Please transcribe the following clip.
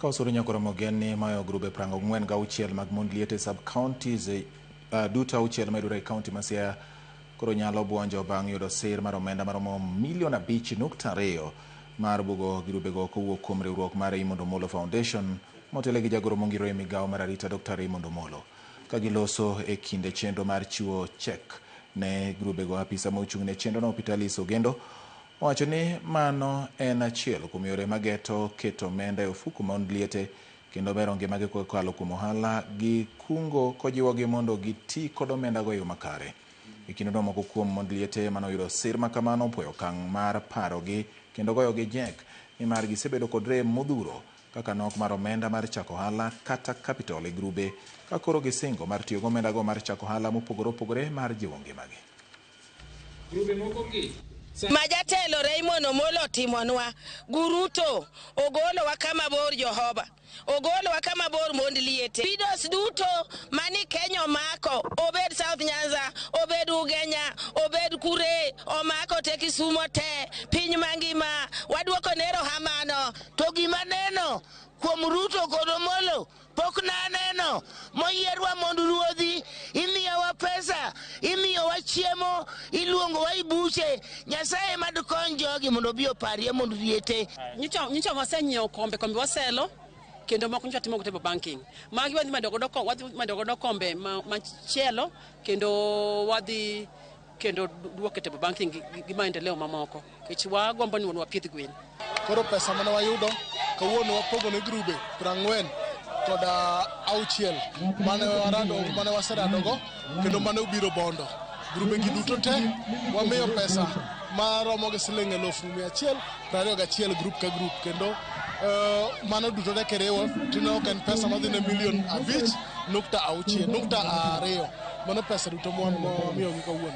Ka osuru nyaka oromo gen ni mayo grube 46 mag mond liete sub counties duto auchiel mayudore e kaunti ma Siaya koro nyalo buonjo bang' yudo sir mar omenda maromo milion 5.2 mar bugo grubego kowuok kuom riwruok mar Raymond Omolo Foundation motelo gi jagoro mongiro e migawo mar arita Dr. Raymond Omolo. Ka giloso e kinde chenro mar chiwo chek ne grubego, apisa mochung' ne chenrono Pitalis Ogendo owacho ni mano en achiel kuom yore mageto keto omenda e ofuku mond liete kendo bero ngimagi kokalo kuom ohala gi kungo kojiwogi mondo giti kod omendago e yo makare. E kindeno moko kuom mond liete manoyudo sir makamano opuoyo okang' mar parogi kendo goyogi jek nimar gisebedo kod rem modhuro kaka nok mar omenda mar chako ohala kata capital e grube ka koro gisingo mar tiyo gi omendago mar chako ohala mopogore opogore mar jiwo ngimagi. Grube moko gi Ma jatelo Raymond Omolo otimonwa, Guruto ogolowa kama bor Jehova. Ogolowa kama bor mond liete. Widows duto mani Kenya omako, obed South Nyanza, obed Ugenya, obed Kure, omako te Kisumo te, piny mangima, waduoko ne erokamano. To gima neno kuom Ruto kod Omolo pok naneno moyierwa mond ruodhi, imiyowa pesa, imiyowa chiemo, iluongowa i buche. Nyasaye mad kony jogi mondo obi oparie mond liete. Nyicha wasenyiewo kombe, kombe waselo kendo moko nyicha timo table banking. Magi wadhi medo godo wadhi medo godo kombe machielo kendo wadhi kendo duoke table banking gi maendeleo mamoko. Nikech wagombo ni mondo wapidh gwen. Koro pesa mane wayudo kawuono wapogo ne grube 46 mane warado mane waseradogo kendo mane obiro bondo. Grube gi duto te wamiyo pesa maromo gi siling 121,000 grup ka grup kendo mano duto te kiriwo tineno ka en pesa madhi ne milion 5.6.2. Mano pesa duto mwamiyogi kawuono.